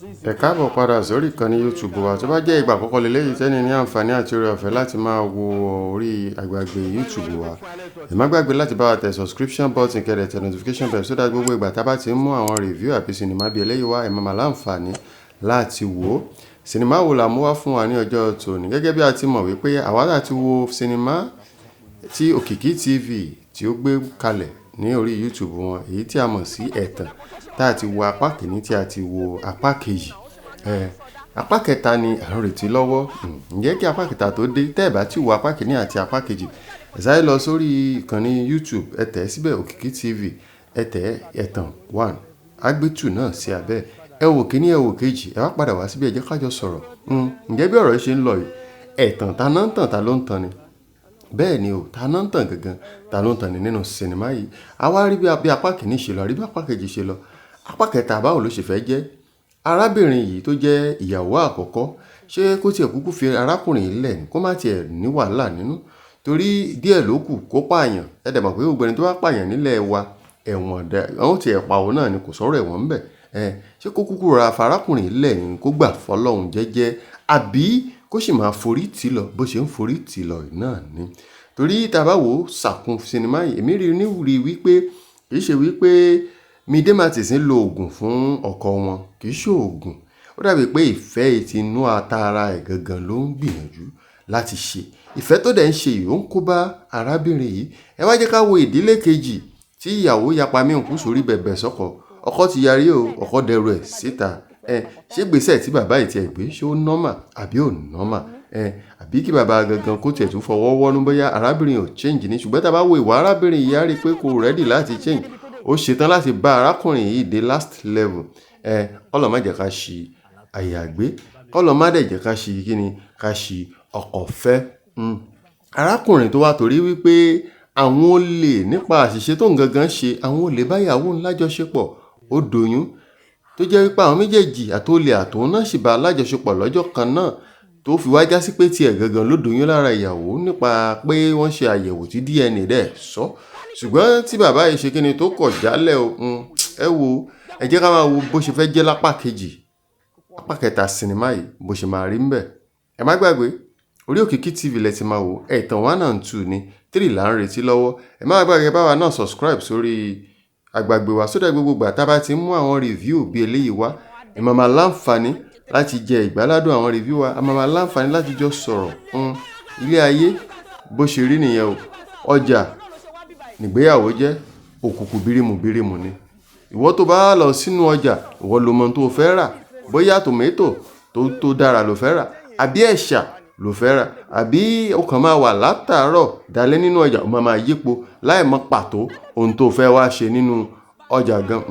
Ẹ káàbọ̀ padà sórí ìkànnì YouTube wa. Tó bá jẹ́ ìgbà àkọ́kọ́ lélẹ́yìí tẹ́ni ní àǹfààní àti oore ọ̀fẹ́ láti máa wo orí àgbàgbé YouTube wa, ẹ má gbàgbé láti bá wa tẹ subscription button, kẹ́ dẹ̀ tẹ notification bell, so that gbogbo ìgbà tá a bá ti ń mú àwọn review àbí sinimá bí eléyìí wá, ẹ máa máa láǹfààní láti wò ó. Sinimá wo la mú wá fún wa ní ọjọ́ tòní? Gẹ́gẹ́ bí a ti mọ̀ wípé àwa náà ti wo sinimá tí Òkìkí TV tí ó gbé kalẹ̀ ní orí YouTube wọn, èyí tí a mọ̀ sí Ẹ̀tàn, tá a ti wo apá kìíní, tí a ti wo apá kejì. Apá kẹta ni à ń retí lọ́wọ́. Ǹjẹ́ kí apá kẹta tó dé, tẹ́ ẹ̀ bá ti wo apá kìíní àti apá kejì, ẹ sáré lọ sórí ìkànnì YouTube, ẹ tẹ̀ síbẹ̀, Òkìkí TV, ẹ tẹ̀ Ẹ̀tàn one, agbétù náà sí abẹ́. Ẹ wò kíní, ẹ wò kejì, ẹ wá padà wá síbi, ẹ jẹ́ ká jọ sọ̀rọ̀. Ǹjẹ́ bí ọ̀rọ̀ ṣe ń lọ yìí, ẹ̀tàn ta náà ń tàn, ta ló ń tan ni? Bẹ́ẹ̀ ni o, ta náà ń tàn gangan, ta ló ń tàn ní nínú sinimá yìí? A wá rí bí apá kìíní ṣe lọ, rí bí apá kejì ṣe lọ. Apá kẹta, báwo ló ṣe fẹ́ jẹ́? Arábìnrin yìí tó jẹ́ ìyàwó àkọ́kọ́, ṣé kó tiẹ̀ kúkú fi arákùnrin yìí lẹ̀, kó má tiẹ̀ ní wàhálà nínú? Torí díẹ̀ ló kù kó pààyàn. Ẹ dẹ̀ mọ̀ pé gbogbo ẹni tó bá pààyàn nílẹ̀ wa, ẹ̀wọ̀n dẹ̀ wọ́n ti ẹ̀ pa òun náà ni, kò sọ̀rọ̀ ẹ̀wọ̀n ńbẹ̀. Ẹ ṣé kó kúkú ra farákùnrin yìí lẹ̀ ni, kó gbà fọlọ́run jẹ́jẹ́, àbí kó sì máa forí tì lọ bó ṣe ń forí tì lọ náà ni? Torí tá a bá wò ó sàkún sinimá yìí, èmi rí níwùrí wípé kì í ṣe wípé Mide Martins ń lo oògùn fún ọkọ wọn, kì í ṣe oògùn. Ó dàbí pé ìfẹ́ tinú atara ẹ̀ gangan ló ń gbìyànjú láti ṣe. Ìfẹ́ tó dẹ̀ ń ṣe yìí, ó ń kó bá arábìnrin yìí. Ẹ wá jẹ́ ká wo ìdílé kejì tí ìyàwó yapa mí òkú sórí bẹ̀bẹ̀ sọ́kọ. Ọkọ ti yarí o, ọkọ dẹrù ẹ̀ síta. Ẹ ṣé gbèsè tí bàbá yìí ti ẹ̀ gbé, ṣé ó normal àbí ò normal? Ẹ àbí kí bàbá gangan kó tiẹ̀ tún fọwọ́ wọ́nú, bóyá arábìnrin ò change ní? Ṣùgbọ́n tá a bá wo ìwà arábìnrin yìí, á rí i pé kò ready láti change. Ó ṣetán láti bá arákùnrin yìí dé last level. Ẹ kọ́lọ̀ má jẹ́ ká ṣi àyà gbé, kọ́lọ̀ má dẹ̀ jẹ́ ká ṣi kíni, ká ṣi ọkọ̀ fẹ́. Arákùnrin tó wá torí wípé àwọn olè nípa àṣìṣe tó ń gangan ṣe, àwọn olè báyàwó ńlá jọṣepọ̀, ó doyún, tó jẹ́ wípé àwọn méjèèjì, àtolè àtòun náà, sì bá alájọṣepọ̀ lọ́jọ́ kan náà, tó fi wá já sí pé tiẹ̀ gangan ló doyún lára ìyàwó, nípa pé wọ́n ṣe àyẹ̀wò tí DNA dẹ̀ sọ. Ṣùgbọ́n tí bàbá yìí ṣe kíni tó kọ̀ jálẹ̀ o. Ẹ wo, ẹ jẹ́ ká máa wo bó ṣe fẹ́ jẹ́ lápá kejì, apá kẹta sinimá yìí, bó ṣe máa rí ńbẹ̀. Ẹ má gbàgbé, orí Òkìkí TV lẹ ti máa wò. Ẹ̀tàn one and two ni, three là ń retí lọ́wọ́. Ẹ má gbàgbé báwa náà subscribe sórí àgbàgbé wa, sódà gbogbo ìgbà tá a bá ti ń mú àwọn review bí eléyìí wá, ẹ máa máa láǹfààní láti jẹ ìgbáládùn àwọn review wa, a máa máa láǹfààní láti jọ sọ̀rọ̀. Ilé ayé bó ṣe rí nìyẹn o. Ọjà nígbéyàwó jẹ́, òkùnkùn bírímù bírímù ni. Ìwọ tó bá lọ sínú ọjà, ìwọ ló mọ ohun tó fẹ́ rà, bóyá tòmẹ́tò tó dára ló fẹ́ rà, àbí ẹ̀ṣà ló fẹ́ rà, àbí ó kàn máa wà látàárọ̀ dalẹ́ nínú ọjà, ó máa máa yípo láì mọ pàtó ohun tó fẹ́ wá ṣe nínú ọjà gan.